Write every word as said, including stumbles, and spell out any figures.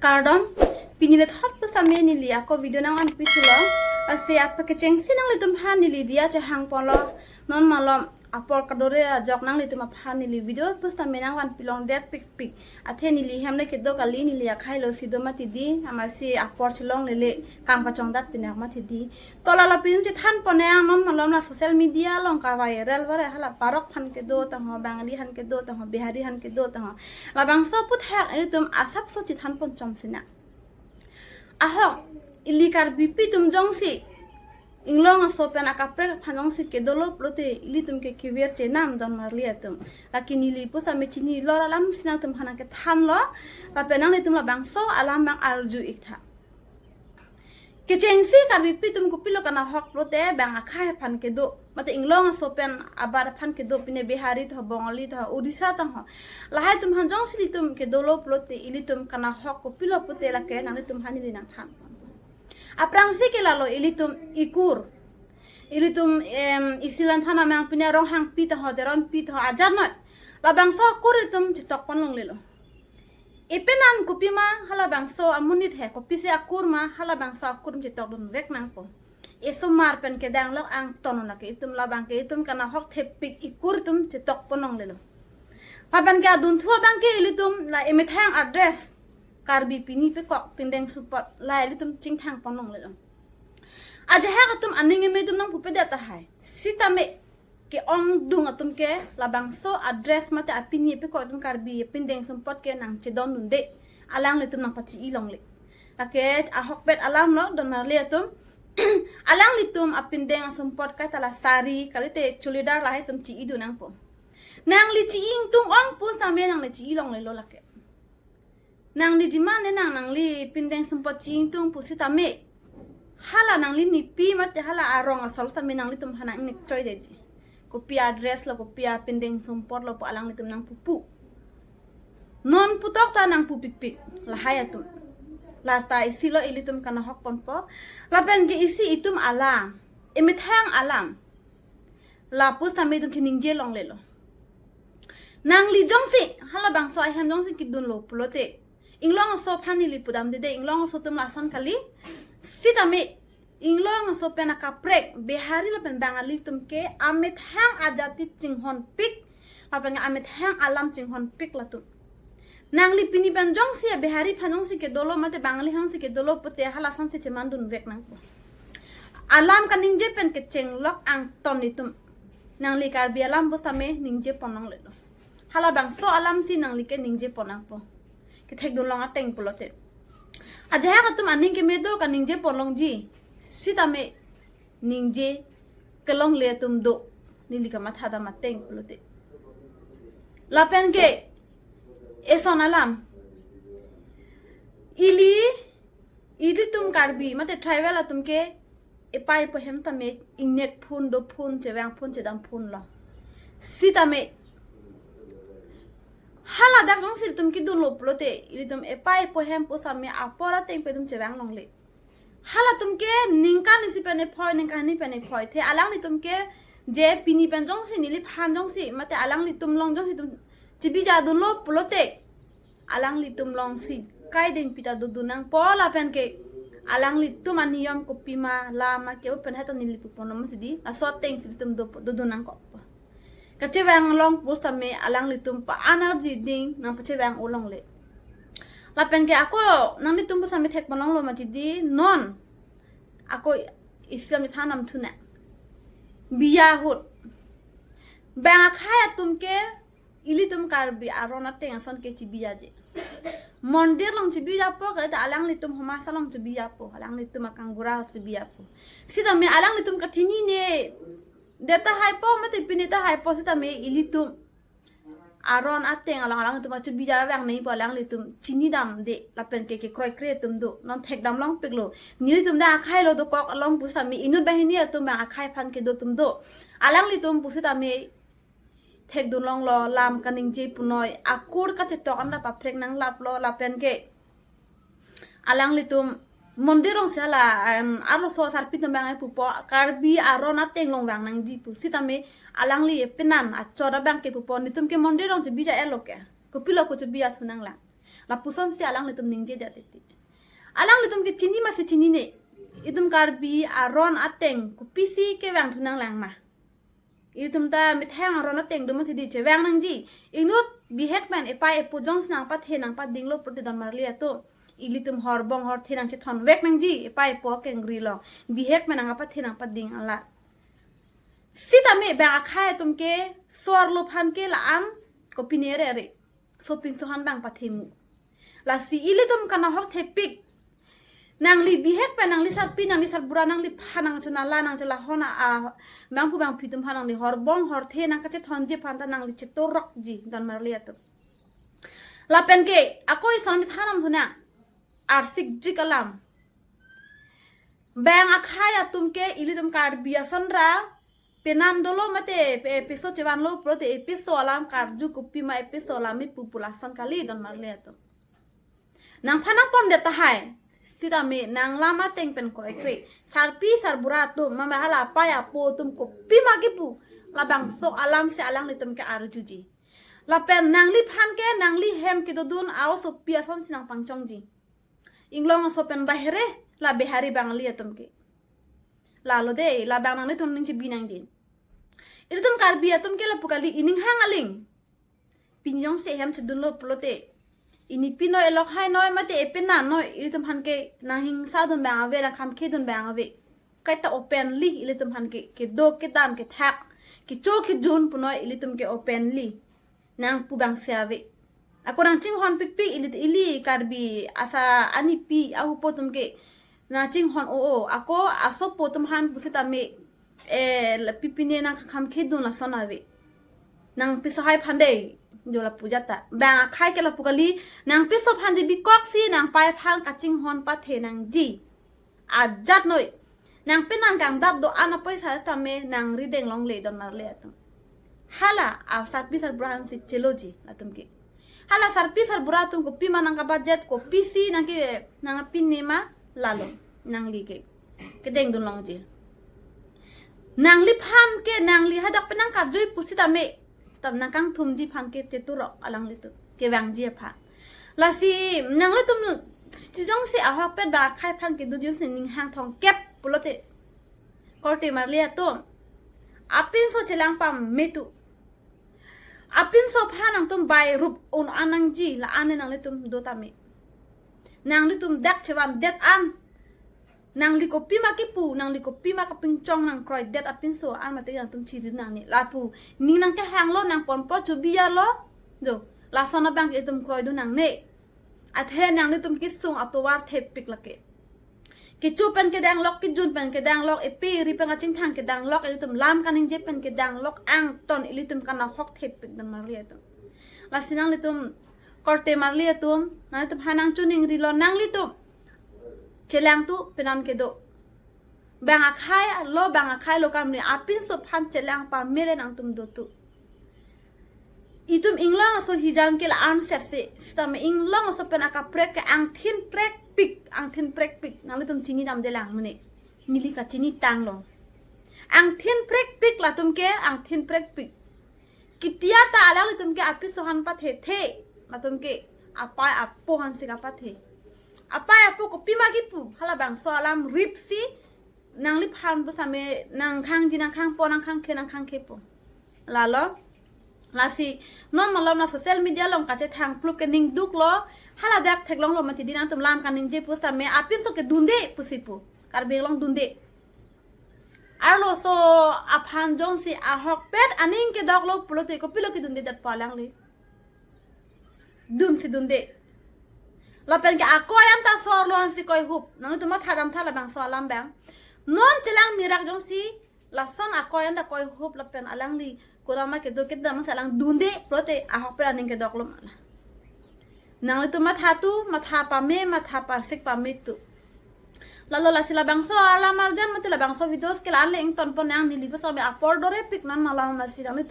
Kardom, pini le thot pusitame neli ako video nangvanpi thulo. Lasi apa kechengsi nanglitum aphan neli diya chehang ponlo. Non malom apor kadore ajok nanglitum aphan neli video pusitame nangvanpi longdet pikpik. Athe neli hem le kedo kali, neli akhai lo si do mati di, amatsi apor chelonglele, kam kachongdat pinak mati di. To la lapen chethan ponnang, non malom la social media along ka viral viral, hala Parok aphan kedo tangho, Bengali aphan kedo tangho, Bihari aphan kedo tangho. Labangso aphuthak ilitum asapso chethan pon chom sinang. Ahok, ili Karbipi atum jongsi inglong aso pen akaprek aphan jongsi kedolo pulote ilitum ke kevir chenam don marli atum. Lake neli pusitame chinilo alam si nangtum aphan nangkethanlo, lapen nanglitum labangso alam abang arju ik tha. Kechengsi Karbipi atum kopilo kanahok pulote bang akhai aphan kedo, mate inglong aso pen abat aphan kedo, pine Bihari tho, Bengali tho, Odisha tho. Lahai atum aphan jongsi ilitum kedolo pulote ilitum kanahok kopilo pulote lake nanglitum aphan neli nangthan. Aphrangsi ke lalo ilitum ikur. Ilitum, em, isi lanthan amang pine Ronghangpi tho, Teronpi tho, ajat noi. Labangso akur itum chetok pon longlelo. Ipenan kopima halabangso amonit he, kopisi akur ma halabangso akur itum chetok dunvek nangpo. Esomar pen kedang lok angton lake itum labang ke itum kanahok thepik ikur itum chetok pon longlelo. Lapen ke adunthu abang ke ilitum la emethang a-dress, Karbi pini pekok pindeng sumpot la ilitum chingthang pon longlelo. Ajahak atum aning eme atum nangpupedet tahai. Sitame ke-ongdung atum ke labangso a-dress mate apini pekok atum Karbi pindeng sumpot ke nangchedondunde. Alanglitum nangpachi-i longle. Lake ahokpet alam lo don marli atum. Alanglitum apindeng asumpot kaita la sari, kalite churidar lahai atum chi-i dun nangpo. Nangli chi-i ingtung ong pusitame nangli chi-i longlelo lake. Nangli jiman ne nang, nangli pindeng sumpot chi ingtung pusitame, hala nangli nipi mate hala arong asol sitame nanglitum aphan nang-ingnek choidetji. Kopi a-dress lo, kopi apindeng sumpot lo pu alanglitum nangpupu. Non putok ta nangpu pikpik lahai atum. Lata isi lo ilitum kanahok ponpo. Lapen ke isi itum alam, emethang alam, la pusitame itum ke ningje longlelo. Nangli jongsi halabangso ahem jongsi kedunlo pulote, inglong aso aphan neli pudamde de, inglong aso atum lason kali. Sitame inglong aso pen akaprek Bihari lapen Bengali atum ke amethang ajati chinghonpik, lapen amethang alam chinghonpik latum. Nangli pini pen jongsi a-Bihari aphan jongsi kedolo mate Bengali aphan jongsi kedolo pulote hala asonsi chemandunvek nangpo. Alam kaningje pen kecheng lok angton itum. Nangli Karbi alam pusitame ningje pon longlelo. Halabangso alamsi nangli ke ningje pon nangpo. Kethekdun long ateng pulote. Ajahak atum aning keme do kaningje pon longji. Sitame ningje kelongle atum do. Neli kamatha dam ateng pulote. Lapen ke eson alam. Ili, ilitum Karbi mate tribal atum ke epei epo ahem tame ingnek phun, do phun, chevang phun, chedam phun lo. Sitame haladak jongsi ilitum kedunlo pulote, ilitum epei epo ahem pusitame apor ateng pen itum chevang longle. Halatum ke ningkan isi pen ephoi, ningkan hini pen ephoi. The alanglitum ke je pini pen jongsi neliphan jongsi mate alanglitum along jongsi itum chebija dunlo pulote, alanglitum alongsi kaideng pita dodun nangpo lapen ke alanglitum aniyom kopima lama ke open heta neli puponlo masi di, laso atengsi itum do, dodun nangkokpo. Kachevang along pusitame alanglitum pa-an arji ding nangpachevang-o longle. Lapen ke ako nanglitum pusitame thek pon longlo mati di, non ako isi alam than nam thuna. Biya ahut bang akhai atum ke ilitum Karbi aron ateng ason ke chebijaje. Mondir along chebijapo, kalite alanglitum homasa along chebijapo, alanglitum akanggura chebijapo. Sitame alanglitum kachinine det tahaipo mate pine tahaipo sitame ilitum aron ateng along alanglitum achebija vang nangpo, alanglitum chinidamde lapen ke kekroikre atum do. Non thekdam longpiklo. Nelitum dak akhai lo dokok along pusitame inut banghini atum bang akhai aphan kedo atum do. Alanglitum pusitame thekdun longlo, lam kaningje punoi, akur kachetok anta paprek nanglaplo lapen ke alanglitum mondir alongsi hala, em, arloso sarpi atum bang pupo, Karbi aron ateng along vang nangji pu. Sitame alangli epenan achot abang ke pupo, netum ke mondir along chebija-etlo ke, kopilo ko chebija thu nanglang. Lapusonsi alanglitum ningje det titi. Alanglitum ke chini ma si chinine. Itum Karbi aron ateng kopisi kevang thunang lang ma. Itum ta methang aron ateng do mati di chevang nangji. Inut bihek pen epei epo jongsi nangpathe nangpadinglo pulote don marli atum, ilitum horbong horthe nangchethon vek nangji, epei epo kengri long. Bihek pen nangpathe nangpading alat. Sitame bang akhai atum ke so-arlo aphan ke la-an kopine re re. Sopinso aphan bang pathemu. Lasi ilitum kanahok thepik. Nangli bihek pen, nangli sarpi, nangli sarbura, nangliphan nangchonala nangcholahon a, a, bangphu bangphi atum aphan nangli horbong horthe nangkachethonji aphan ta nangli chetorokji don marli atum. Lapen ke ako ison mithanam thunang. Arsikjik alam. Bang akhai atum ke ilitum Karbi asonra penan dolo mate pe-, episo chevanlo pulote episo alam karju kopima episo alam mi pupu lason kali don marli atum. Nangphan nangpondet tahai. Sitame nang lam ateng pen kroikre. Sarpi sarbura atum, mama hala epei epo atum kopima kipu. Labangso alamsi alanglitum ke arjuji. Lapen nangliphan ke nangli hem kedodun a-osopi asonsi nangpangchongji. Inglong aso pen bahere, la Bihari Bangali atum ke. Lalo de, labang nanglitum ningje binangji. Ilitum Karbi atum ke lapu kali, ining hang aling. Pini jongsi hem chedunlo pulote. Ini pinoi elok hai noi mate epena noi, ilitum aphan ke nanghingsa dun bang ave, nangkhamkhe dun bang ave. Kaita openly ilitum aphan ke, kedo kedam kethak, kecho kejun punoi ilitum ke openly nangpu bangsi ave. Ako nangchinghon pikpik ili, ili Karbi asa anipi ahupo atum ke nangchinghon o o. Ako asopo atum aphan pusitame, eh, la pipine nangkakhamkhe dun lason ave. Nangpiso hai aphan de, jo lapu jat ta. Bang akhai ke lapu kali, nangpiso aphan ji bikoksi, nangpei aphan kachinghon pathe nangji. Ajat noi. Nangpenan kangdat do-an apoisa sitame nangrideng longle don marli atum. Hala, a sarpi sarbura aphansi cheloji latum ke. Hala sarpi sarbura atum kopima nangkabudget, kopisi nangke, nangpinema lalo. Nangli ke. Kedeng dun longji. Nangliphan ke, nangli hadak pen nangkajui pusitame. Tam nangkangthumji aphan ke chetorok alanglitum. Kevangji aphan. Lasi nanglitum si jongsi ahokpet bang akhai aphan kedo jongsi ning hang thongkep pulote. Korte marli atum. Apinso chelang pame tu. Apinso aphan nangtum bai rup un-an nangji la-an nanglitum do tame. Nanglitum dak chevandet an. Nangli kopima kipu, nangli kopima kapingchong nangkroidet apinso an mate nangtum chiri nangne. Lapu, ning nangkehanglo nangponpo chubiya lo. Jo, lason abang ke itum kroidun nangne. Athe nanglitum kesung atovar thepik lake. Kecho pen kedanglok, kejun pen kedanglok, epe eri pen kachingthang kedanglok, ilitum lam kaningje pen kedanglok, angton ilitum kanahok thepik don marli atum. Lasi nanglitum korte marli atum, nanglitum aphan nangchiningrilo nanglitum. Chelang tu penan kedo. Bang akhai lo, bang akhai lo kamri apinso aphan chelang pamere nangtum do tu. Itum inglong aso hijan ke la-an sese. Sitame inglong aso pen akaprek ke angthin prekpik, angthin prekpik. Nanglitum chinidamde lang mene. Neli kachinitang lo. Angthin prekpik latum ke, angthin prekpik. Ketia ta alanglitum ke apinso aphan pathethe. Latum ke apei apo aphansi kapathe. Apei apo kopima kipu. Halabangso alam ripsi nangliphan pusitame nangkhangji nangkhangpo, nangkhangkhe nangkhangkhepo. Lalo. Lasi non malom la social media along kachethang pluk ke ningduk lo. Haladak theklonglo mati di nangtum lam kaningje pusitame apinso ke dunde pusi pu. Karbi Anglong dunde. Arloso aphan jongsi ahokpet aning kedoklo pulote kopilo kedundedet po alangli. Dunsi dunde. Lapen ke akoi anta so-arlo ansi koihup. Nanglitum mathadamtha labangso alam bang. Non chelang mirak jongsi lason akoi anta koihup lapen alangli kodama kedo kedam si alang dunde pulote ahokpet aning kedoklo ma la. Nanglitum matha tu, matha pame, matha parsik pame tu. Lalo lasi labangso alam arjan mate labangso videos ke la-an le ingtonpon nang, neli pusitame apor dorepik non malom lasi nanglitum